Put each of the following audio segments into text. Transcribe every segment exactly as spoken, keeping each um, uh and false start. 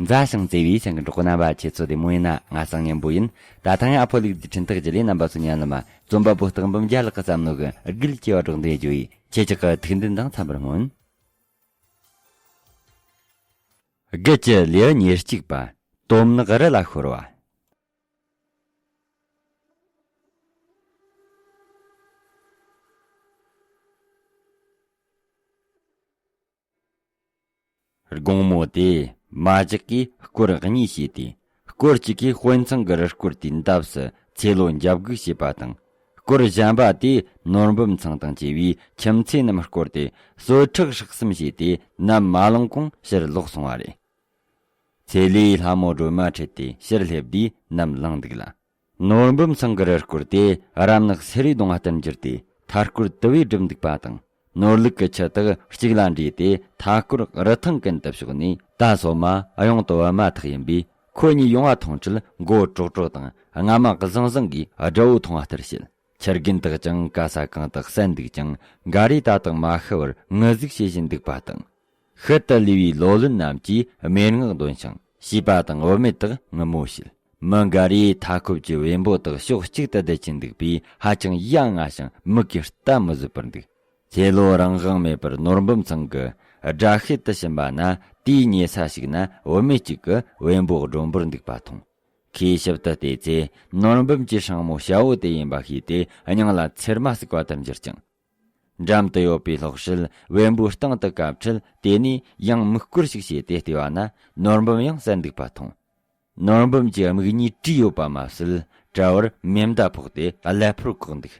མཛའ་ཞིང་བརྩེ་བའི་སེམས་ཀྱི་གྲོགས་པོ་རྣམ་པ། ཁྱེད་ཚོ་བདེ་མོ་ཡིན་ན། ང་སང་སྙན་པོ་ཡིན། ད་ཐེངས་ཨ་ཕོ་ལུག་རྫི་འཕྲིན་སྟེགས་བརྒྱུད་ལས་རྣམ་པ་ཚོ་མཉམ་ལ་མ་རྩོམ་པ་པོ་སྟག་འབུམ་རྒྱལ་ལགས་ཀྱི་བསམ་མནོ་གི་རྒྱུད་སྐྱེ་བ་སྒྲོག་འདོན་རྒྱུ་ཡིན། ཁྱེད་ཅག་གི་ཐུགས་འདུན་དང་འཚམ་པར་སྨོན། དགུ་བཅུ་ལེའུ་ཉེར་གཅིག་པ། དོམ་ནག་རི་ལ་ཤོར་བ། དགོང་མོ་དེ་མ་ཇག་གིས་སྐོར་གཉིས་བྱས་ཏེ། སྐོར་གཅིག་གིས་དཔོན་ཚང་གི་རུ་སྐོར་དེའི་འདབས་སུ་ཚེ་ལོ་འཇབ་རྒོལ་བྱས་པ་དང་། སྐོར་གཞན་པ་དེས་ནོར་འབུམ་ཚང་དང་བཅས་པའི་ཁྱིམ་མཚེས་རྣམས་བསྐོར་ཏེ་གསོད་ཁྲག་སྲེག་གསུམ་བྱས་ཏེ། ནམ་མ་ལངས་གོང་ཕྱིར་ལོག་སོང་བ་རེད། ཚེ་ལོས་ལྷ་མོ་སྒྲོལ་མ་ཁྲིད་དེ་ཕྱིར་སླེབས་དུས་ནམ་ལངས་འདུག་ལ། ནོར་འབུམ་ཚང་གི་རུ་སྐོར་དེ་རམ་ནག་སེ་རའི་གདོང་ལྟར་གྱུར་ཏེ། མཐའ་སྐོར་དུ་བས་བསྒྲུབས་འདུག་པ་དང་། ནོར་ལུག་གི་ཆུ་དག་གཅིག་ལ་འདྲེས་ཏེ། མཐའ་སྐོར་རི་ཐང་ཀུན་ཏུ་ཕྱོགས་ནས། ད་སོ་མ་གཡང་དུ་བབས་མ་ཐག་ཡིན་པས། ཁོ་གཉིས་ཡོང་བ་མཐོང་འཕྲལ་མགོ་ཀྲོག་ཀྲོག་དང་། རྔ་མ་ཟང་ཟང་གིས་དགྲ་བོ་མཐོང་བ་ལྟར་བྱེད། ཁྱི་རྒན་དག་ཀྱང་ག་ས་གང་དུ་བསད་འདུག་ཀྱང་། འགའ་རེས་ད་དུང་མ་ཤི་བར་ངུ་ཟུག་བྱེད་བཞིན་འདུག་པ་དང་། ཤུལ་དུ་ལུས་པའི་ལོ་ལོན་རྣམས་ཀྱིས་སྨྲེ་སྔགས་འདོན་ཞིང་། བྱིས་པ་དང་བུད་མེད་དག་ངུ་མོ་བྱེད། མི་འགའ་རེས་མཐའ་འཁོབ་ཀྱི་བེམ་པོ་དག་ཕྱོགས་གཅིག་ཏུ་བསྡད་ཀྱིན་འདུག་པས། ཧ་ཅང་ཡ་ང་ཞིང་མིག་གིས་ལྟ་མི་བཟོད་པར་འདུག་ཚེ་ལོ་རང་དབང་མེད་པར་ནོར་འབུམ་ཚང་གི་དགྲ་ཤེད་དུ་ཕྱིན་པ་ན། དེའི་ཉེ་ས་ཞིག་ན་བུད་མེད་ཅིག་གིས་བེམ་པོ་སྒྲོམ་པོར་འདུག་པ་མཐོང་། ཁོས་ཞིབ་ཏུ་བལྟས་ཚེ། ནོར་འབུམ་གྱི་སྲིང་མོ་ཞ་བོ་དེ་ཡིན་པ་ཤེས་ཏེ། སྙིང་ལ་ཚེར་མ་ཟུག་པ་ལྟར་འགྱུར་ཅིང་། འགྲམ་དུ་ཡོད་པའི་སློག་ཧྲིལ་བེམ་པོའི་སྟེང་དུ་བཀབ་འཕྲལ། དེ་ནས་ཡང་མིག་སྐོར་ཞིག་བྱས་ཏེ་བལྟས་པ་ན། ནོར་འབུམ་ཡང་བསད་འདུག་པ་མཐོང་། ནོར་འབུམ་གྱི་མིག་གཉིས་བྲིས་ཡོད་པ་མ་ཟད། དཔྲལ་བར་མེ་མདའ་ཕོག་སྟེ་ཀླད་ཕོར་བཀོག་འདུག་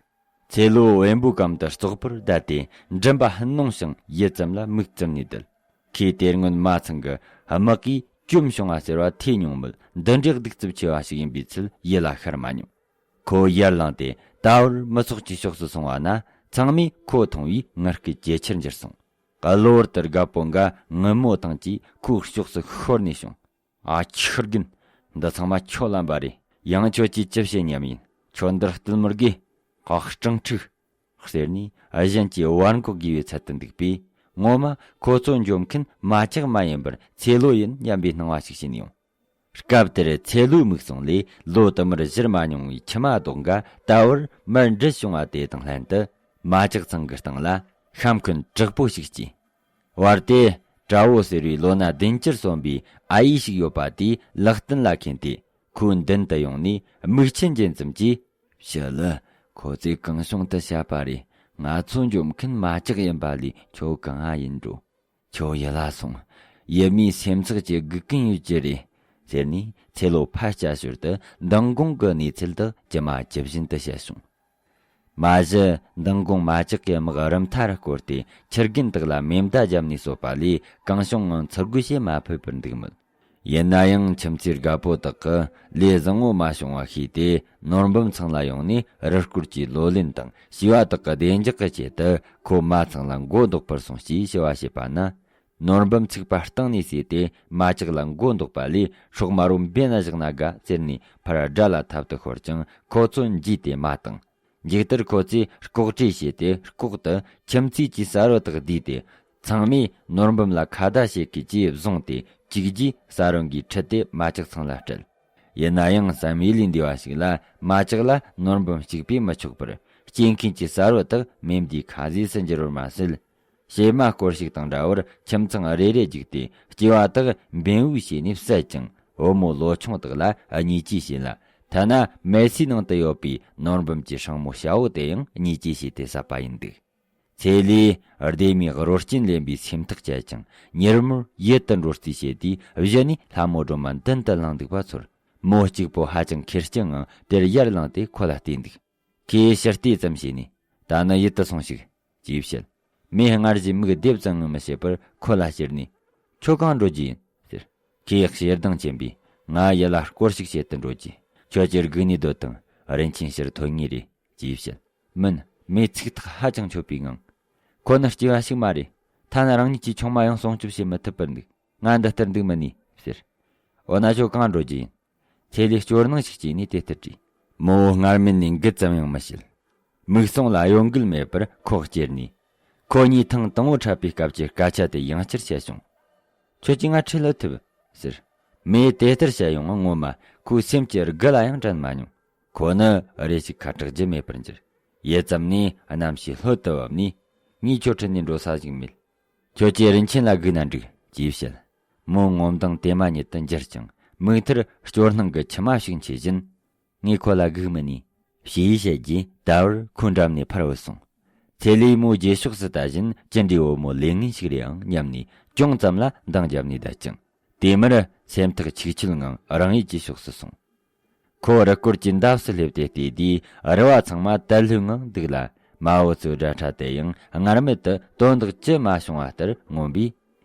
ཚེ་ལོ་བེམ་པོའི་གམ་དུ་བཙོག་པོར་བསྡད་དེ། མགྲིན་པ་རྣོ་ཞིང་ཡིད་ཙམ་ལ་མིག་བཙུམ་ནས་བསྡད། ཁོས་དེ་སྔོན་མ་ཚང་གི་དམག་གིས་བཅོམ་བྱུང་བ་ཟེར་བ་ཐོས་མྱོང་མོད། འདི་འདྲའི་གདུག་རྩུབ་ཆེ་བ་ཞིག་ཡིན་པའི་ཚུལ་ཡིད་ལ་ཤར་མ་མྱོང་། ཁོ་ཡར་ལངས་ཏེ་ད་བར་མི་ཚོགས་ཀྱི་ཕྱོགས་སུ་སོང་བ་ན། ཚང་མས་ཁོ་མཐོང་བས་ངར་སྐད་ཇེ་ཆེར་འགྱུར་སོང་། གློ་བུར་དུ་རྒད་པོ་འགའ་ངུ་མོ་དང་བཅས་ཁོའི་ཕྱོགས་སུ་ཤོར་ནས་བྱུང་། ཨ། ཁྱི་རྒན། འདི་ཚང་མ་ཁྱོད་ལན་པ་རེད། ཡང་ཁྱོད་ཀྱིས་ཅི་བྱེད་སྙམ་ཡིན། ཁྱོད་འདིར་སྟོན་མི་དགོས། ཁོ་སྤྲང་ཕྲུག་ཟེར་ནས་གཞན་གྱིས་བར་འགོག་དགོས་པའི་ཚུལ་དུ་འདུག་པས། ངོ་མ་ཁོ་ཚོ་འཇོམས་མཁན་མ་ཇག་མ་ཡིན་པར་ཚེ་ལོ་ཡིན་སྙམ་པའི་སྣང་བ་ཞིག་བྱིན་ཡོང་། སྐབས་དེར་ཚེ་ལོའི་མིག་ཟུང་ལས་ལོ་དུ་མར་བཞུར་མ་མྱོང་བའི་མཆི་མ་རྡོག་འགའ་ད་བར་མར་འདྲིལ་བྱུང་བ་དེ་དང་ལྷན་དུ། མ་ཇག་ཚང་གི་སྟེང་ལ་ཤམ་འཁོན་དྲག་པོ་ཞིག་སྐྱེས། བར་དེ་དགྲ་བོ་ཟེར་བའི་ལོ་ན་བདུན་ཅུར་སོན་པའི་ཨ་ཡེ་ཞིག་ཡོད་པ་དེས་ལག་རྟེན་ལ་མཁྱེན་ཏེ། ཁོའི་མདུན་དུ་ཡོང་ནས་མིག་ཆུ་འབྱིན་ཙམ་གྱིས། ཞི་ལི། ཁོ་ཚོས་གང་བྱུང་དུ་བཤད་པ་རེད། ང་ཚོ་འཇོམས་མཁན་མ་ཇག་ཡིན་པ་ལས་ཁྱོད་གང་ང་ཡིན་འགྲོ། ཁྱོད་ཡིད་ལ་སོང་། ཡུལ་མིའི་སེམས་ཚེགས་ཀྱིས་སྒུག་གིན་ཡོད་ཀྱི་རེད། ཟེར་ནས་ཚེ་ལོ་ཕར་སྐྱ་ཞོར་དུ་མདང་དགོང་གི་གནས་ཚུལ་དག་ཇི་མ་ཇི་བཞིན་དུ་བཤད་བྱུང་། མ་གཞི་མདང་དགོང་མ་ཇག་གི་དམག་རུ་མཐའ་རུ་བསྐོར་ཏེ། ཁྱི་རྒན་དག་ལ་མེ་མདའ་བརྒྱབ་ནས་གསོད་པ་ལས་གང་བྱུང་ངང་ཚུར་རྒོལ་བྱེད་མ་ཕོད་པར་འདུག་མོད། ཡིན་ན་ཡང་ཁྱིམ་མཚེས་རྒད་པོ་དག་གིས་ལས་བཟང་བོ་མ་བྱུང་བ་ཤེས་ཏེ། ནོར་འབུམ་ཚང་ལ་ཡོང་ནས་རུ་སྐོར་གྱི་ལོ་ལོན་དང་བྱིས་པ་དག་གི་བདེ་འཇགས་ཀྱི་ཆེད་དུ། ཁོ་མ་ཚང་ལ་མགོ་འདོགས་པར་སོང་ཞེས་ཞུ་བ་བྱས་པ་ན། ནོར་འབུམ་ཚིག་པ་གཏིང་ནས་ཟོས་ཏེ། མ་ཇག་ལ་མགོ་འདོགས་པ་ལས། སྲོག་མ་རུངས་འབེན་ན་བཞག་ན་དགའ་ཟེར་ནས་ཕར་དགྲ་ལ་འཐབ་ཏུ་ཤོར་ཅིང་། ཁོ་ཚོ་འཇུས་ཏེ་མ་བཏང་། མཇུག་མཐར་ཁོ་ཚོས་ལྐོག་བྲོས་བྱས་ཏེ། ལྐོག་ཏུ་ཁྱིམ་མཚེས་ཀྱི་ས་རོ་དག་བསྡུས་ཏེ། ཚང་མས་ནོར་འབུམ་ལ་ཁ་བརྡ་བྱེད་ཀྱི་ཅེས་བཟུང་སྟེ། གཅིག་རྗེས་ས་རོ་འགའི་ཁྲིད་དེ་མ་ཇག་ཚང་ལ་སྤྲད། ཡིན་ན་ཡང་བསམ་ཡུལ་ལས་འདས་པ་ཞིག་ལ། མ་ཇག་ལ་ནོར་འབུམ་གཅིག་པས་མི་ཆོག་པར། སྐྱེ་མཁན་གྱི་ས་རོ་དག་མེ་མདའི་ཁ་ཟས་སུ་འགྱུར་བར་མ་ཟད། བྱེ་མ་སྐོར་ཞིག་དང་འདྲ་བར་ཁྱིམ་ཚང་རེ་རེ་བརྒྱུགས་ཏེ། སྐྱེ་བ་དག་འབེན་དབུགས་བྱས་ནས་བསད་ཅིང་། བུ་མོ་ལོ་ཆུང་དག་ལ་བརྙས་བཅོས་བྱས་ལ། ཐ་ན་མལ་སའི་ནང་དུ་ཡོད་པའི་ནོར་འབུམ་གྱི་སྲིང་མོ་ཞ་བོ་དེ་ཡང་བརྙས་བཅོས་བྱས་ཏེ་བསད་པ་ཡིན་འདུག་ཚེ་ལོས་ལྡེ་མིག་རོ་སྐྱིན་ལེན་པའི་སེམས་ཐག་བཅད་ཅིང་། མྱུར་མོར་ཡུལ་དུ་འགྲོ་རྩིས་བྱས་དུས། གཞི་ནས་ལྷ་མོ་སྒྲོལ་མ་མདུན་དུ་ལངས་འདུག་པ་ཚོར། མོ་གཅིག་པོ་ཧ་ཅང་ཁེར་རྐྱང་ངང་དེར་ཡར་ལངས་ཏེ་ཁོ་ལ་བལྟས་འདུག་ཁོས་ཕྱིར་བལྟས་ཙམ་བྱས་ནས། ད་ནི་ཡུལ་དུ་སོང་ཞིག་ཅེས་བཤད། མོས་སྔར་བཞིན་མིག་རྡེབ་ཙམ་ངང་མི་བྱེད་པར་ཁོ་ལ་ཅེར་ནས། ཁྱོད་གང་འགྲོ་རྒྱུ་ཡིན་ཟེར། ཁོས་ཞེ་སྡང་ཆེན་པོས། ང་ཡུལ་ལ་སྐོར་ཞིག་བྱེད་དུ་འགྲོ་རྒྱུ། ཁྱོད་ཀྱི་སྒུག་ནས་སྡོད་དང་། རིན་ཆེན་ཕྱིར་ཐོན་ངེས་རེད། ཅེས་བཤད། མིན། མོས་ཚིག་ཐག་ཧ་ཅང་ཆོད་པའི་ངང་། ཁོ་ནི་སྐྱེས་པ་ཞིག་མ་རེད། ཐ་ན་རང་ཉིད་ཀྱི་ཆུང་མ་ཡང་སྲུང་སྐྱོབ་བྱེད་མི་ཐུབ་པར་འདུག་ང་འདི་ལྟར་འདུག་མི་ནུས་ཟེར། འོ་ན་ཁྱོད་གང་འགྲོ་རྒྱུ་ཡིན། ཚེ་ལོས་སྐྱོ་སྣང་ཞིག་སྐྱེས་ནས་དེ་ལྟར་དྲིས། མོ་བོ་སྔར་མེད་ནས་འགུལ་ཙམ་ཡང་མི་བྱེད། མིག་ཟུང་ལ་གཡོ་འགུལ་མེད་པར་ཁོ་ཅེར་ནས། ཁོ་གཉིས་ཐེངས་དང་པོ་འཕྲད་པའི་སྐབས་ཀྱི་སྐད་ཆ་དེ་ཡང་བསྐྱར་བཤད་བྱུང་། ཁྱོད་ཀྱིས་ང་ཁྲིད་ལ་ཐུབ་ཟེར། མོས་དེ་ལྟར་བཤད་ཡོང་ངོ་མ་ཁོའི་སེམས་ཀྱི་དགུ་ལ་ཡང་དྲན་མ་མྱོང་། ཁོ་ནི་རེ་ཞིག་ཁ་གྲག་རྒྱུ་མེད་པར་འགྱུར། ཡུད་ཙམ་ནས་རྣམ་ཤེས་ལྷོད་དུ་བབས་ནས། ངས་ཁྱོད་ཁྲིད་ནས་འགྲོ་ས་ཞིག་མེད། ཁྱོད་ཀྱིས་རིན་ཆེན་ལ་སྒུག་ན་འགྲིག་ཅེས་བཤད། མོའི་ངོ་མདངས་དེ་མ་ཉིད་དུ་འགྱུར་ཅིང་མིག་མཐར་སྐྱོ་སྣང་གི་མཆི་མ་ཞིག་མཆེད་བཞིན། ངས་ཁོ་ལ་སྒུག་མི་ནུས། ཞེས་བཤད་རྗེས་ད་བར་ཁོའི་འགྲམ་ནས་ཕར་བུད་སོང་། ཚེ་ལོས་མོའི་རྗེས་ཕྱོགས་སུ་ལྟ་བཞིན་ཅི་འདྲའི་བུ་མོ་ལས་ངན་ཞིག་རེད་ཨང་སྙམ་ནས་ཅུང་ཙམ་ལ་འདང་བརྒྱབ་ནས་བསྡད་ཅིང་། དེ་མུར་སེམས་ཐག་ཆིག་ཆོད་ངང་རང་ཡུལ་གྱི་ཕྱོགས་སུ་སོང་། ཁོ་རུ་སྐོར་གྱི་འདབས་སུ་སླེབས་ཏེ་བལྟས་དུས་རུ་བ་ཚང་མ་དལ་ལྷོད་ངང་འདུག་ལ། མ་འོ་ཚོའི་སྒྲ་ཕྲ་དེ་ཡང་སྔར་མེད་དུ་དོན་དག་ཅི་མ་བྱུང་བ་ལྟར་མངོན་པས།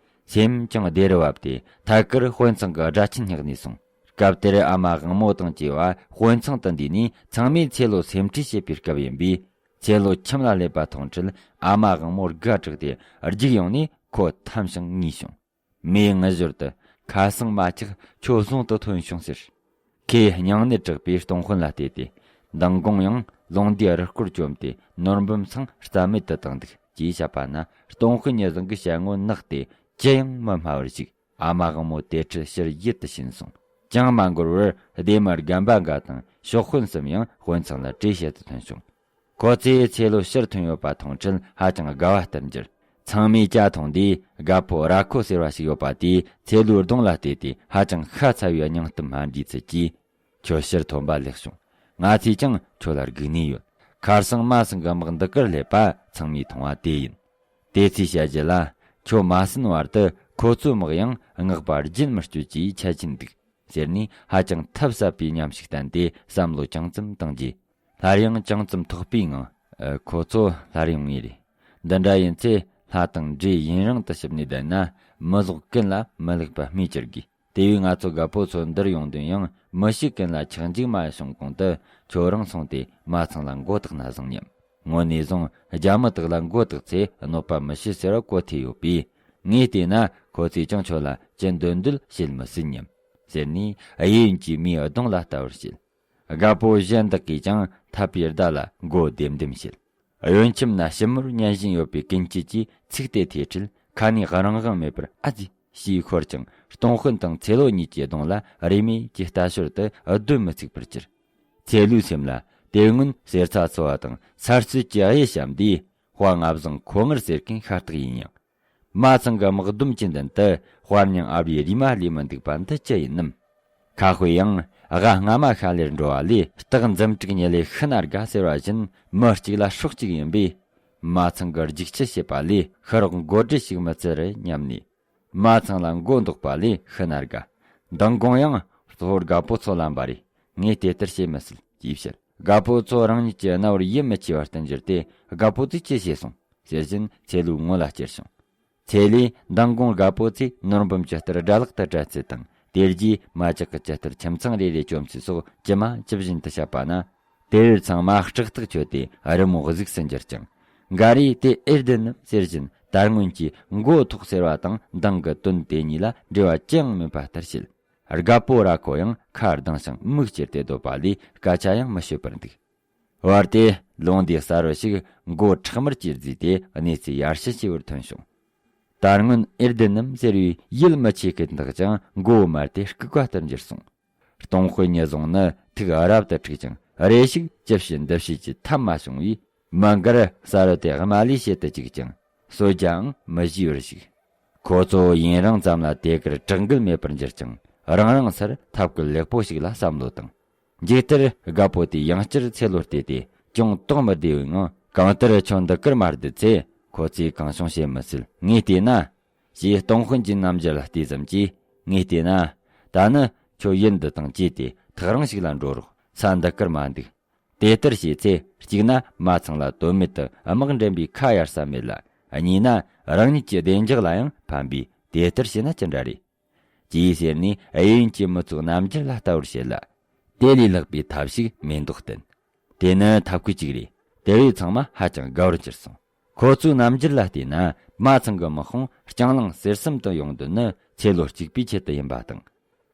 སེམས་ཀྱང་བདེ་རུ་བབས་ཏེ་ཐད་ཀར་དཔོན་ཚང་གི་སྒྲ་ཆེན་སྙེག་ནས་སོང་། སྐབས་དེར་ཨ་མ་དབང་མོ་དང་བཅས་པ་དཔོན་ཚང་དུ་འདུས་ནས་ཚང་མས་ཚེ་ལོ་སེམས་ཁྲལ་བྱེད་པའི་སྐབས་ཡིན་པས། ཚེ་ལོ་ཁྱིམ་ལ་སླེབས་པ་མཐོང་འཕྲལ་ཨ་མ་དབང་མོ་དགའ་དྲགས་ཏེ་རྒྱུགས་ཡོང་ནས་ཁོ་འཐམ་ཞིང་ངུས་བྱུང་། མོས་ངུ་ཞོར་དུ་ཁ་སང་མ་ཅིག་ཁྱོད་ཟུང་དུ་ཐོན་བྱུང་ཟེར། ཁོས་སྙིང་ནད་དྲག་པའི་སྟོང་དཔོན་ལ་བལྟས་ཏེ། མདང་དགོང་ཡང་ལུང་བདེའི་རུ་སྐོར་བཅོམ་སྟེ་ནོར་འབུམ་ཚང་རྩ་མེད་དུ་བཏང་འདུག་ཅེས་བཤད་པ་ན། སྟོང་དཔོན་ཉི་བཟང་གི་བྱ་ངོ་ནག་སྟེ་ཅི་ཡང་མི་སྨྲ་བར་བཞུགས། ཨ་མ་དབང་མོ་དེ་འཕྲལ་ཕྱིར་ཡུལ་དུ་ཕྱིན་སོང་། ཅང་མ་འགོར་བར་སྡེ་དམར་རྒན་པ་འགའ་དང་ཤོག་དཔོན་གསུམ་ཡང་དཔོན་ཚང་ལ་གྲོས་བྱེད་དུ་ཐོན་བྱུང་། ཁོ་ཚོས་ཚེ་ལོ་ཕྱིར་ཐོན་ཡོད་པ་མཐོང་འཕྲལ་ཧ་ཅང་དགའ་བ་ལྟར་འགྱུར། ཚང་མས་ཇ་འཐུང་དུས་རྒད་པོ་ར་ཁོ་ཟེར་བ་ཞིག་ཡོད་པ་དེས་ཚེ་ལོའི་གདོང་ལ་བལྟས་ཏེ་ཧ་ཅང་ཤ་ཚ་བའི་སྙིང་གཏམ་སྨྲ་འདྲིས་ཚུལ་གྱིས། ཁྱོད་ཕྱིར་ཐོན་པ་ལེགས་བྱུང་། ང་ཚོས་ཀྱང་ཁྱོད་ལ་སྒུག་ནས་ཡོད། ཁར་སང་མ་ཚང་གི་དམག་འདི་གར་སླེབས་པ་ཚང་མས་མཐོང་བ་དེ་ཡིན། དེ་ཚོས་བཤད་རྒྱུ་ལ། ཁྱོད་མ་ཟིན་བར་དུ་ཁོ་ཚོའི་དམག་ཡང་མངགས་པ་རྒྱུན་མི་སྤྱོད་ཅེས་འཆད་ཀྱིན་འདུག་ཟེར་ནས་ཧ་ཅང་ཐབས་ཟབ་པའི་ཉམས་ཤིག་བསྟན་ཏེ་བསམ་བློ་ཅུང་ཙམ་བཏང་རྗེས། སླར་ཡང་ཅུང་ཙམ་དོགས་པའི་ངང་། ཨ། ཁོ་ཚོ་སླར་ཡོང་ངེས་རེད། འདི་འདྲ་ཡིན་ཚེ་ལྷ་དང་འདྲེ་ཡུན་རིང་དུ་ཞིབ་ནས་བསྡད་ན་མི་ཟོག་ཀུན་ལ་མི་ལེགས་པ་སྨོས་ཅི་དགོས། དེ་བས་ང་ཚོ་རྒད་པོ་ཚོ་འདིར་ཡོང་དོན་ཡང་མི་ཞིག་ཀུན་ལ་ཆག་འཇིག་མ་བྱུང་གོང་དུ་ཁྱོད་རང་སོང་སྟེ་མ་ཚང་ལ་མགོ་བཏགས་ན་བཟང་སྙམ། དངོས་གནས་བཟུང་རྒྱ་མི་དག་ལ་མགོ་བཏགས་ཚེ་གནོད་པ་མི་བྱེད་ཟེར་བ་གོ་ཐོས་ཡོད་པས། ངས་བལྟས་ན་ཁོ་ཚོས་ཀྱང་ཁྱོད་ལ་ཅི་འདོད་འདོད་བྱེད་མི་སྲིད་སྙམ། ཟེར་ནས་གཡས་གཡོན་གྱི་མིའི་གདོང་ལ་ལྟ་བར་བྱེད། རྒད་པོ་གཞན་དག་གིས་ཀྱང་འཐད་པའི་བརྡ་ལ་མགོ་ལྡེམ་ལྡེམ་བྱེད། གཡོན་ཁྱིམ་ན་ཞིབ་མོར་ཉན་བཞིན་ཡོད་པའི་ཀུན་སྐྱིད་ཀྱིས་ཚིག་དེ་ཐོས་འཕྲལ་ཁ་ནས་རང་དབང་མེད་པར་ཨ་ཙི་ཞེས་ཤོར་ཅིང་སྟོང་དཔོན་དང་ཚེ་ལོ་གཉིས་ཀྱི་གདོང་ལ་རེས་མོས་ཀྱི་ལྟ་ཞོར་དུ་སྡོད་མི་ཚུགས་པར་གྱུར། ཚེ་ལོའི་སེམས་ལ་དེ་སྔོན་གསེར་ཚ་ཚོ་བ་དང་ཚར་ཚོད་ཀྱི་གཡུལ་བཤམས་དུས་དཔའ་ང་བཟང་ཁོ་ངར་ཟེར་མཁན་ཤ་སྟག་ཡིན་ཡང་། མ་ཚང་གི་དམག་སྡོམ་གྱི་མདུན་དུ་དཔའ་མྱིང་ཨ་བའི་རུས་མ་ལུས་མི་འདུག་པ་འདི་ཅི་ཡིན་ནམ། ཁ་དཔེ་ཡང་། སྒ་རྔ་མ་ཤ་ལེར་འགྲོ་བ་ལས་སྟག་འཛུམ་དྲུག་ཉི་ལེ་ཤི་ན་དགའ་ཟེར་བ་བཞིན་མི་གཅིག་ལ་སྲོག་གཅིག་ཡིན་པས། མ་ཚང་གི་རྒྱུག་ཁྱི་བྱེད་པ་ལས་ཤི་རོགས་མགོ་སྦྲེལ་ཞིག་མི་བཙལ་རེ་སྙམ་ནས། མ་ཚང་ལ་མགོ་འདོགས་པ་ལས་ཤི་ན་དགའ། མདང་དགོང་ཡང་གཙོ་བོ་རྒད་པོ་ཚོ་ལམ་པ་རེད། ངས་དེ་ལྟར་བྱེད་མི་སྲིད་ཅེས་བཤད། རྒད་པོ་ཚོ་རང་ཉིད་ཀྱི་རྣ་བར་ཡིད་མི་ཆེས་པར་བསྟན་གྱུར་ཏེ། རྒད་པོ་ཚོས་ཅི་བྱས་སོང་ཟེར་བཞིན་ཚེ་ལོའི་ངོ་ལ་ཅེར་བྱུང་། ཚེ་ལོས་མདང་དགོང་རྒད་པོ་ཚོས་ནོར་འབུམ་ཇི་ལྟར་དགྲ་ལག་ཏུ་སྤྲད་ཚུལ་དང་། དེ་རྗེས་མ་ཇག་གིས་ཇི་ལྟར་ཁྱིམ་ཚང་རེ་རེ་བཅོམ་ཚུལ་སོགས་ཇི་མ་ཇི་བཞིན་དུ་བཤད་པ་ན། དེ་བས་ཚང་མ་སྐྲག་ཐག་ཆོད་དེ་རི་མོ་གཟུགས་སུ་འགྱུར་ཅིང་། འགའ་རེས་དེ་ཨེ་བདེན་ནམ་ཟེར་བཞིན་དར་སྔོན་གྱི་མགོ་ཐོག་ཟེར་བ་དང་མདང་གི་དོན་དེ་གཉིས་ལ་འབྲེལ་བ་ཅི་ཡང་མེད་པ་ལྟར་བྱེད། རྒད་པོ་ར་ཁོ་ཡང་ཁ་གདངས་ཤིང་མིག་ཅེར་ཏེ་སྡོད་པ་ལས་སྐད་ཆ་ཡང་མི་ཤོད་པར་འདུག། བར་དེ་ལུང་བདེ་གསར་བུ་ཞིག་མགོ་ཁྲག་དམར་གྱིས་བརྫིས་ཏེ་གནས་ཚུལ་ཡར་ཞུ་བྱེད་པར་ཐོན་བྱུང་། དར་སྔོན་ཨེར་ལྡན་ནམ་ཟེར་བའི་ཡུལ་མི་ཆེ་ཁུལ་དག་ཀྱང་མགོ་བོ་དམར་ཏེ་ལྐུགས་པ་ལྟར་འགྱུར་སོང་། སྟོང་དཔོན་ཉི་བཟང་ནི་ཐུགས་རབ་ཏུ་འཁྲུགས་ཀྱང་རེ་ཞིག་ཅི་བྱེད་འདི་བྱེད་ཀྱི་ཐབས་མ་བྱུང་བས། མི་འགར་གསར་བུ་དེ་དམའ་ལས་བྱེད་དུ་བཅུག་ཅིང་གསོད་རྒྱའང་མི་བཞེས་པར་བཞུགས། ཁོ་ཚོ་ཡུན་རིང་ཙམ་ལ་དེ་གར་དྲག་འགུལ་མེད་པར་འགྱུར་ཅིང་རང་རང་སར་ཐབས་བཀོད་ལེགས་པོ་ཞིག་ལ་བསམ་བློ་བཏང་། མཇུག་མཐར་རྒད་པོ་དེས་ཡང་བསྐྱར་ཚེ་ལོར་བལྟས་ཏེ་ཅུང་དོགས་མི་བདེ་བའི་ངང་། གང་ལྟར་ཁྱོད་འདི་གར་མ་བསྡད་ཚེ་ཁོ་ཚོས་གང་བྱུང་བྱེད་མི་སྲིད། ངས་བལྟས་ན། ཞེས་སྟོང་དཔོན་གྱི་རྣམ་འགྱུར་ལ་བལྟས་ཙམ་གྱིས། ངས་བལྟས་ན། ད་ནི་ཁྱོད་ཡུལ་འདི་དང་བཅས་ཏེ་ཐག་རིང་ཞིག་ལ་འགྲོ་རོགས། ས་འདི་གར་མ་འདུག། དེ་ལྟར་བྱས་ཚེ་གཅིག་ན་མ་ཚང་ལ་དོན་མེད་དུ་དམག་འདྲེན་པའི་ཁ་གཡར་ས་མེད་ལ། གཉིས་ན་རང་ཉིད་ཀྱི་བདེ་འཇགས་ལ་ཡང་ཕན་པས། དེ་ལྟར་བྱས་ན་ཅི་འདྲ་རེད། ཅེས་ཟེར་ནས་གཡས་གཡོན་གྱི་མི་ཚོགས་རྣམ་འགྱུར་ལ་ལྟ་བར་བྱེད་ལ། དེ་ལས་ལྷག་པའི་ཐབས་ཤིག་མེད་མདོག་བསྟན། དེ་ནི་ཐབས་བཀོད་ཅིག་རེད། དེ་བས་ཚང་མ་ཧ་ཅང་དགའ་བར་གྱུར་སོང་། ཁོ་ཚོའི་རྣམ་འགྱུར་ལ་བལྟས་ན་མ་ཚང་གི་དམག་དཔུང་རྐྱང་ལངས་གསེར་གསུམ་དུ་ཡོང་དོན་ནི་ཚེ་ལོ་གཅིག་པའི་ཆེད་དུ་ཡིན་པ་དང་།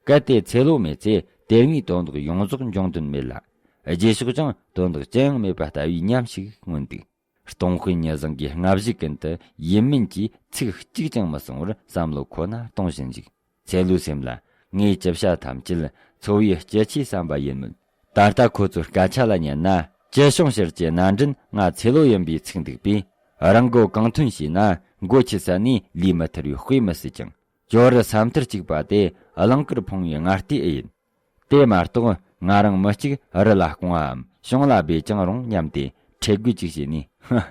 གལ་ཏེ་ཚེ་ལོ་མེད་ཚེ་དེ་སྔའི་དོན་དག་ཡོངས་རྫོགས་འབྱུང་དོན་མེད་ལ། རྗེས་ཕྱོགས་ཀྱང་དོན་དག་ཅི་ཡང་མེད་པ་ལྟ་བུའི་ཉམས་ཤིག་མངོན་འདུག། སྟོང་དཔོན་ཉི་བཟང་གིས་སྔ་གཞུག་ཀུན་ཏུ་ཡིད་སྨོན་གྱིས་ཚིག་གཅིག་ཀྱང་མི་གསང་བར་བསམ་བློ་ཁོ་ན་གཏོང་བཞིན་བཞུགས། ཚེ་ལོའི་སེམས་ལ་ ངས་ཅི་བྱ་ཐམས་ཅད་འཚོ་བའི་སྤྱི་ཆའི་བསམ་པ་ཡིན་མོད། ད་ལྟ་ཁོ་ཚོའི་སྐད་ཆ་ལ་ཉན་ན་ཅི་བྱུང་ཕྱིར་གྱི་མནའ་འབྲེལ་ང་ཚེ་ལོ་ཡིན་པའི་ཚིག་འདུག་པས། རང་མགོ་གང་ཐོན་བྱས་ན་མགོ་ཆུ་ས་ནས་ལུས་མི་ཐར་བའི་དཔེ་མི་སྲིད་ཅིང་། ཇོ་རུ་ས་མཐར་གཅིག་པ་དེ་གླིང་དཀར་འཕོངས་པའི་ངར་ལྟས་ཨེ་ཡིན། དེ་མ་གཏོགས་ང་རང་མི་གཅིག་རི་ལ་རྐང་བའམ་གཤོང་ལ་སྦས་ཀྱང་རུང་སྙམ་སྟེ་ཁྲེལ་དགོད་ཅིག་བྱས་ནས། ཧ།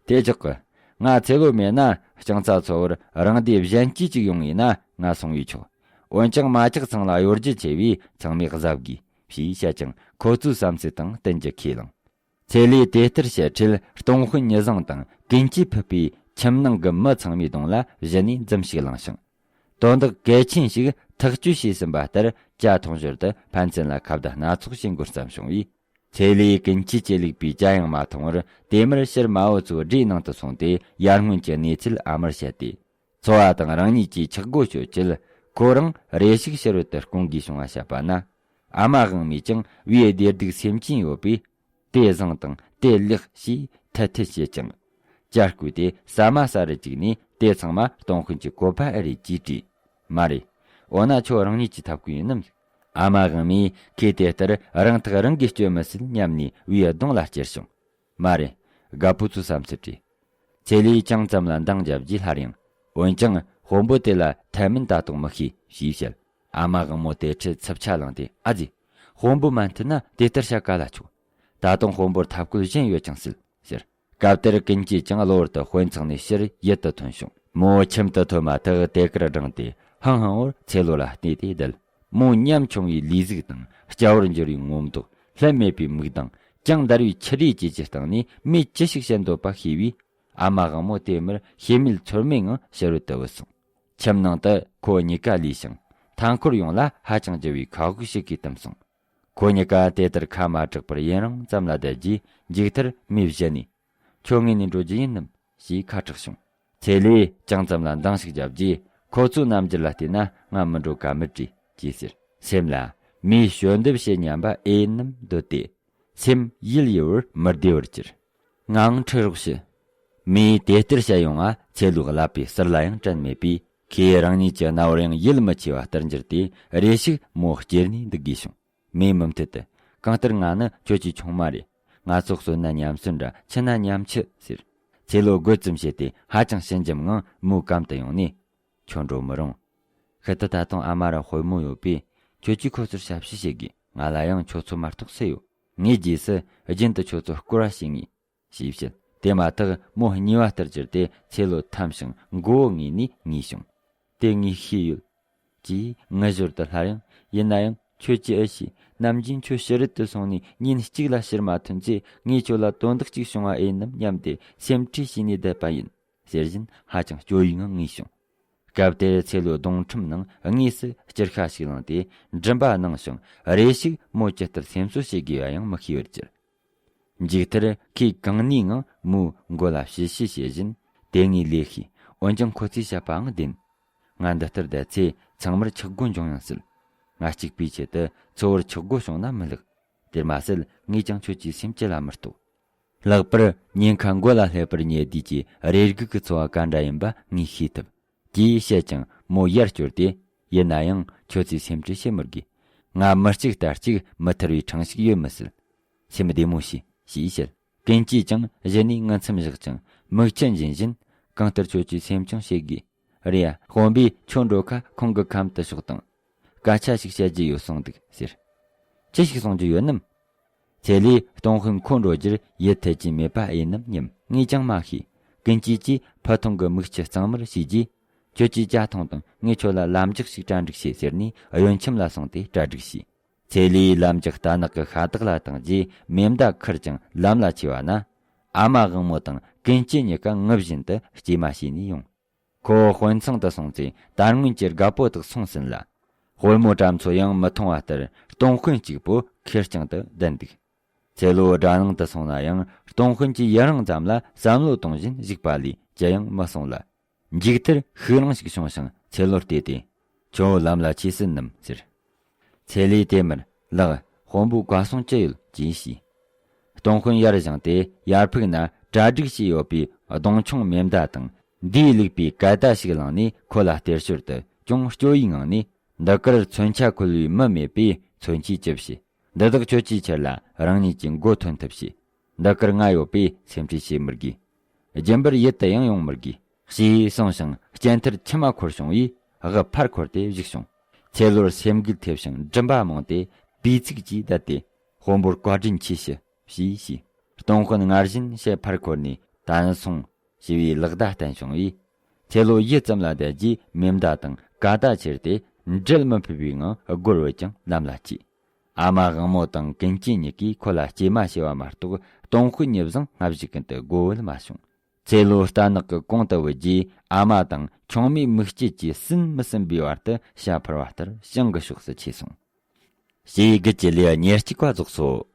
དེ་ཆོག་གི། ང་ཚེ་ལོ་མེད་ན་རྐྱང་ཚ་ཚོ་བར་རང་སྡེ་གཞན་གྱིས་ཅིག་ཡོང་ངེས་ན་ང་སོང་བས་ཆོག། འོན་ཀྱང་མ་ཆག་ཚང་ལ་གཡོ་སྒྱུ་ཆེ་བས་ཚང་མས་གཟབ་དགོས་ཞེས་བཤད་ཀྱང་ཁོ་ཚོའི་བསམ་ཚུལ་དང་བསྟུན་གྱི་ཁས་བླངས། ཚེ་ལོས་དེ་ལྟར་བཤད་འཕྲལ་སྟོང་དཔོན་ཉི་བཟང་དང་ཀུན་གྱིས་ཕུད་པའི་ཁྱིམ་ནང་གི་མི་ཚང་མའི་གདོང་ལ་གཞི་ནས་འཛུམ་ཞིག་བསླངས་ཤིང་། དོན་དག་གལ་ཆེན་ཞིག་ཐག་གཅོད་བྱས་ཟིན་པ་ལྟར་ཇ་འཐུང་ཞོར་དུ་ཕན་ཚུན་ལ་ཁ་བརྡ་སྣ་ཚོགས་བྱེད་འགོ་བརྩམས་བྱུང་བས། ཚེ་ལོས་ཀུན་གྱིས་ལུག་པའི་ཇ་ཡང་མ་འཐུང་བར་དེ་མུར་ཕྱིར་མ་བུ་ཚོའི་སྦྲའི་ནང་དུ་སོང་སྟེ་ཡར་སྔོན་གྱི་གནས་ཚུལ་ཨ་མར་བཤད་དེ། ཚོ་བ་དང་རང་ཉིད་ཀྱིས་ཆག་སྒོ་གཅོད་ཆེད་ཁོ་རང་རེ་ཞིག་ཕྱི་རོལ་དུ་སྐུང་དགོས་བྱུང་བ་བཤད་པ་ན། ཨ་མ་དབང་མོས་ཀྱང་བུའི་བདེ་སྡུག་སེམས་ཅན་ཡོད་པས། དེ་བཟང་དང་དེ་ལེགས་ཞེས་ཐད་ཐད་བྱེད་ཅིང་། ཇ་བསྐོལ་ཏེ་ཟ་མ་ཟ་རུ་བཅུག་ནས་དེ་ཚང་མ་སྟོང་དཔོན་གྱི་བཀོད་པ་ཨེ་རེད་ཅེས་དྲིས། མ་རེད། འོ་ན་ཁྱོད་རང་ཉིད་ཀྱིས་འཐབ་ཀྱི་ཡིན་ནམ། ཨ་མ་དབང་མོས་ཁོས་དེ་ལྟར་རང་ཐག་རང་གིས་གཅོད་མི་སྲིད་སྙམ་ནས་བུའི་གདོང་ལ་ཅེར་བྱུང་། མ་རེད། རྒད་པོ་ཚོའི་བསམ་ཚུལ་རེད། ཚེ་ལོས་ཅུང་ཙམ་ལ་འདང་བརྒྱབ་རྗེས་སླར་ཡང་། འོན་ཀྱང་དཔོན་པོ་དེ་ལ་ཐབས་མིན་ད་དུང་མི་ཤེས་ཞེས་བཤད། ཨ་མ་དབང་མོ་དེ་འཕྲལ་འཚུབ་ཆ་ལངས་ཏེ། ཨ་ཙི། དཔོན་པོ་མ་མཐུན་ན་དེ་ལྟར་བྱ་ག་ལ་ཆོག། ད་དུང་དཔོན་པོར་ཐབས་བཀོད་གཞན་ཡོད་ཀྱང་སྲིད་ཟེར། སྐབས་དེར་ཀུན་གྱིས་ཀྱང་གློ་བུར་དུ་དཔོན་ཚང་ནས་ཕྱིར་ཡིད་དུ་ཐོན་བྱུང་། མོ་ཁྱིམ་དུ་ཐོན་མ་ཐག་དེ་གར་བགྲངས་ཏེ་ཧང་ཧང་བོར་ཚེ་ལོ་ལ་བལྟས་ཏེ་བསྡད། མོ་ཉམ་ཆུང་བའི་ལུས་གཟུགས་དང་སྐྱ་བོར་འགྱུར་བའི་ངོ་མདོག་ལྷད་མེད་པའི་མིག་དང་ཅུང་འདར་བའི་མཆུ་སྒྲོས་བཅས་ཀྱི་སྟེང་ནས་མོས་ཅི་ཞིག་བཤད་འདོད་པ་ཤེས་པས། ཨ་མ་དབང་མོ་དེ་མུར་ཤེས་མེད་ཚོར་མེད་ངང་ཕྱི་རོལ་དུ་བུད་སོང་། ཁྱིམ་ནང་དུ་ཁོ་གཉིས་ཀ་ལུས་ཤིང་མཐའ་འཁོར་ཡོངས་ལ་ཧ་ཅང་ལྗིད་པའི་ཁ་དབུགས་ཤིག་གིས་བཏུམས་སོང་། ཁོ་གཉིས་ཀ་དེ་ལྟར་ཁ་མ་གྲགས་པར་ཡུན་རིང་ཙམ་ལ་བསྡད་རྗེས་མཇུག་མཐར་མོས་གཞི་ནས། ཁྱོད་ངེད་གཉིས་འགྲོ་རྒྱུ་ཡིན་ནམ་ཞེས་ཁ་གྲགས་བྱུང་། ཚེ་ལོས་ཅུང་ཙམ་ལ་འདང་ཞིག་བརྒྱབ་རྗེས། ཁོ་ཚོའི་རྣམ་འགྱུར་ལ་བལྟས་ན་ང་མི་འགྲོ་ག་མེད་རེད་ཅེས་ཟེར། སེམས་ལ། མོས་ཞུ་འདེབས་བྱེད་སྙམ་པ་ཨེ་ཡིན་ནམ་འདོད་དེ། སེམས་ཡིད་ཡུལ་བར་མི་བདེ་བར་གྱུར། ངའང་ཁྲིད་རོགས་ཞུ། མོས་དེ་ལྟར་བཤད་ཡོང་བ་ཚེ་ལོའི་ཀླད་པའི་ཟུར་ལ་ཡང་དྲན་མེད་པས། ཁོས་རང་ཉིད་ཀྱི་རྣ་བར་ཡང་ཡིད་མི་ཆེས་པ་ལྟར་གྱུར་ཏེ། རེ་ཞིག་མོ་སྐྱེར་ནས་འདུག་དགོས་བྱུང་། མོས་མུ་མཐུད་དུ། གང་ལྟར་ང་ནི་ཁྱོད་ཀྱི་ཆུང་མ་རེད། ང་ཚོ་གསོན་ན་མཉམ་གསོན་འདྲ་འཆི་ན་མཉམ་འཆི་ཟེར། ཚེ་ལོ་དགོད་ཙམ་བྱས་ཏེ་ཧ་ཅང་ཞི་འཇམ་ངང་མོའི་གམ་དུ་ཡོང་ནས། ཁྱོད་འགྲོ་མི་རུང་། ཤུལ་དུ་ད་དུང་ཨ་མ་ར་དཔོན་མོ་ཡོད་པས། ཁྱོད་ཀྱིས་ཁོ་ཚོར་ཞབས་ཕྱི་བྱེད་དགོས། ང་ལ་ཡང་ཁྱོད་ཚོ་མ་གཏོགས་སུ་ཡོད། ངའི་རྗེས་སུ་རྒྱུན་དུ་ཁྱོད་ཚོར་བསྐོར་བ་བྱེད་ངེས། ཞེས་བཤད། དེ་མ་ཐག་མོ་གཉིད་པ་ལྟར་གྱུར་ཏེ་ཚེ་ལོ་འཐམས་ཤིང་མགོ་བོ་ངས་ནས་ངུས་བྱུང་། དེ་ངས་ཤེས་ཡོད། ཅེས་ངུ་ཞོར་དུ་སླར་ཡང་། ཡིན་ན་ཡང་ཁྱོད་ཀྱིས་ཨེ་ཤེས། ནམ་རྒྱུན་ཁྱོད་ཕྱི་རོལ་དུ་སོང་ནས་ཉིན་གཅིག་ལ་ཕྱིར་མ་ཐོན་ཚེ་ངས་ཁྱོད་ལ་དོན་དག་ཅིག་བྱུང་བ་ཨེ་ཡིན་ནམ་སྙམ་སྟེ་སེམས་ཁྲལ་བྱས་ནས་བསྡད་པ་ཡིན། ཟེར་བཞིན་ཧ་ཅང་སྐྱོ་བའི་ངང་ངུས་བྱུང་། སྐབས་དེར་ཚེ་ལོའི་གདོང་ཁྲིམས་ནང་དངོས་སུ་སྐྱུར་ཤ་ཞིག་ལངས་ཏེ་མགྲིན་པ་གནང་ཞིང་། རེ་ཞིག་མོ་ཇི་ལྟར་སེམས་གསོ་བྱེད་དགོས་པ་ཡང་མི་ཤེས་པར་གྱུར། མཇུག་མཐར་ཁོས་གང་ནུས་ངང་མོའི་མགོ་ལ་ཞི་ཞི་བྱེད་བཞིན། དེ་ངས་ལོས་ཤེས། འོན་ཀྱང་ཁོ་ཚོས་བཤད་པའང་བདེན། ང་འདི་ལྟར་བསྡད་ཚེ་ཚང་མར་ཆག་སྒོ་འབྱུང་ཡང་སྲིད། ང་གཅིག་པུའི་ཆེད་དུ་འཚོ་བར་ཆག་སྒོ་བྱུང་ན་མི་ལེགས། དེར་མ་ཟད་ངས་ཀྱང་ཁྱོད་ཀྱི་སེམས་ཅི་ལ་མི་རྟོགས། ལྷག་པར་ཉེན་ཁ་མགོ་ལ་སླེབས་པར་ཉེ་དུས་ཀྱི་རེ་སྒུག་གི་ཚོར་བ་ག་འདྲ་ཡིན་པ་ངས་ཤེས་ཐུབ། ཅེས་བཤད་ཀྱང་མོ་ཡར་བསྐྱོར་ཏེ། ཡིན་ན་ཡང་ཁྱོད་ཚོས་སེམས་ཁྲལ་བྱེད་མི་དགོས། ང་མི་གཅིག་ལྟ་གཅིག་མི་ཐར་བའི་འཕྲང་ཞིག་ཡོད་མི་སྲིད། སེམས་བདེ་མོ་བྱོས། ཞེས་བཤད། ཀུན་གྱིས་ཀྱང་གཞི་ནས་ངུ་མཚམས་བཞག་ཅིང་མིག་ཆུ་འབྱིན་བཞིན། གང་ལྟར་ཁྱོད་ཀྱིས་སེམས་ཆུང་བྱེད་དགོས། རེད་ཡ། དཔོན་པོས་ཁྱོད་འགྲོ་ཁ་ཁོང་གི་ཁམས་དུ་ཤོག་དང་། སྐད་ཆ་ཞིག་བཤད་རྒྱུ་ཡོད་གསུངས་འདུག་ཟེར། ཅི་ཞིག་གསུང་རྒྱུ་ཡོད་ནམ། ཚེ་ལོས་སྟོང་དཔོན་ཁོ་འགྲོ་རྒྱུར་ཡིད་འཐད་ཀྱི་མེད་པ་ཡིན་ནམ་སྙམ། ངས་ཀྱང་མ་ཤེས། ཀུན་གྱིས་ཀྱིས་ཕུ་ཐུང་གི་མིག་ཆུ་གཙང་མར་ཕྱིས་རྗེས། ཁྱོད་ཀྱིས་ཇ་འཐུང་དང་། ངས་ཁྱོད་ལ་ལམ་རྒྱགས་ཤིག་གྲ་སྒྲིག་བྱེད་ཟེར་ནས་གཡོན་ཁྱིམ་ལ་སོང་སྟེ་གྲ་སྒྲིག་བྱས། ཚེ་ལོས་ལམ་རྒྱགས་རྟ་ནག་གི་ཤ་དག་ལ་བཏང་རྗེས་མེ་མདའ་ཁུར་ཀྱང་ལམ་ལ་ཆས་པ་ན། ཨ་མ་དབང་མོ་དང་ཀུན་གྱིས་གཉིས་ཀ་ངུ་བཞིན་དུ་སྐྱེལ་མ་བྱས་ནས་ཡོང་། ཁོ་དཔོན་ཚང་དུ་སོང་ཚེ་ད་སྔོན་གྱི་རྒད་པོ་དག་སོང་ཟིན་ལ། དཔོན་མོ་བྲམ་ཚོ་ཡང་མི་མཐོང་བ་ལྟར་སྟོང་དཔོན་གཅིག་པོ་ཁེར་རྐྱང་དུ་བསྡད་འདུག་ཚེ་ལོ་དགྲ་ནང་དུ་སོང་ན་ཡང་སྟོང་དཔོན་གྱིས་ཡུན་རིང་ཙམ་ལ་བསམ་བློ་གཏོང་བཞིན་བཞུགས་པ་ལས་ཅི་ཡང་མི་གསུངས་ལ། མཇུག་མཐར་ཤུགས་རིང་ཞིག་བྱུང་ཞིང་ཚེ་ལོར་བལྟས་ཏེ། ཁྱོད་ལམ་ལ་ཆས་ཟིན་ནམ་ཟེར། ཚེ་ལོས་དེ་མུར། ལགས། དཔོན་པོས་བཀའ་གསུང་ཅི་ཡོད་ཅེས་ཞུས། སྟོང་དཔོན་ཡར་བཞེངས་ཏེ་ཡར་ཕུག་ན་གྲ་སྒྲིག་བྱས་ཡོད་པའི་གདོང་མཆོང་མེ་མདའ་དང་འདིའི་ལུག་པའི་གད་ལྟ་ཞིག་བླངས་ནས་ཁོ་ལ་སྟེར་ཞོར་དུ་ཅུང་སྐྱོ་བའི་ངང་ནས། འདི་གར་མཚོན་ཆ་ཁོལ་བའི་མི་མེད་པས་མཚོན་ཆས་ཅི་བྱེད། འདི་དག་ཁྱོད་ཀྱིས་ཁྱེར་ལ་རང་ཉིད་ཀྱི་མགོ་ཐོན་ཐབས་བྱོས། འདི་གར་ང་ཡོད་པས་སེམས་ཁྲལ་བྱེད་མི་དགོས། རྒྱུན་པར་ཡིད་དུ་ཡང་ཡོང་མི་དགོས། ཞེས་གསུངས་ཤིང་སྤྱན་ཐེར་མཆི་མ་འཁོར་བྱུང་བས་དབུ་ཕར་འཁོར་ཏེ་བཞུགས་བྱུང་། ཚེ་ལོར་སེམས་འགུལ་ཐེབས་ཤིང་མགྲིན་པ་རྨོངས་ཏེ་པུས་ཚིགས་ཀྱིས་བསྡད་དེ། དཔོན་པོར་བཀའ་དྲིན་ཆེ་ཞུ། ཞེས་ཞུས། སྟོང་དཔོན་སྔར་བཞིན་ཞལ་ཕར་འཁོར་ནས་ད་ནི་སོང་། ཞེས་པའི་ལག་བརྡ་བསྟན་བྱུང་བས། ཚེ་ལོ་ཡུད་ཙམ་ལ་བསྡད་རྗེས་མེ་མདའ་དང་ཀ་ད་ཁྱེར་ཏེ་འབྲལ་མི་ཕོད་པའི་ངང་སྒོར་བུད་ཀྱང་ལམ་ལ་སྐྱེས། ཨ་མ་དབང་མོ་དང་ཀུན་སྐྱེས་གཉིས་ཀས་ཁོ་ལ་སྐྱེལ་མ་བྱས་པ་མ་གཏོགས་སྟོང་དཔོན་ཉིད་བཟང་སྔ་གཞུག་ཀུན་ཏུ་སྒོ་བུད་མ་བྱུང་། ཚེ་ལོ་རྟ་ནག་གི་གོང་དུ་བུད་རྗེས་ཨ་མ་དང་ཆུང་མའི་མིག་དཀྱིལ་གྱིས་ཟིན་མི་ཟིན་པའི་བར་དུ་ཞལ་ཕུར་བ་ལྟར་བྱང་གི་ཕྱོགས་སུ་ཆས་སོང་། ཞེས་དགུ་གི་ལེའུ་ཉེར་གཅིག་པ་རྫོགས་སོ།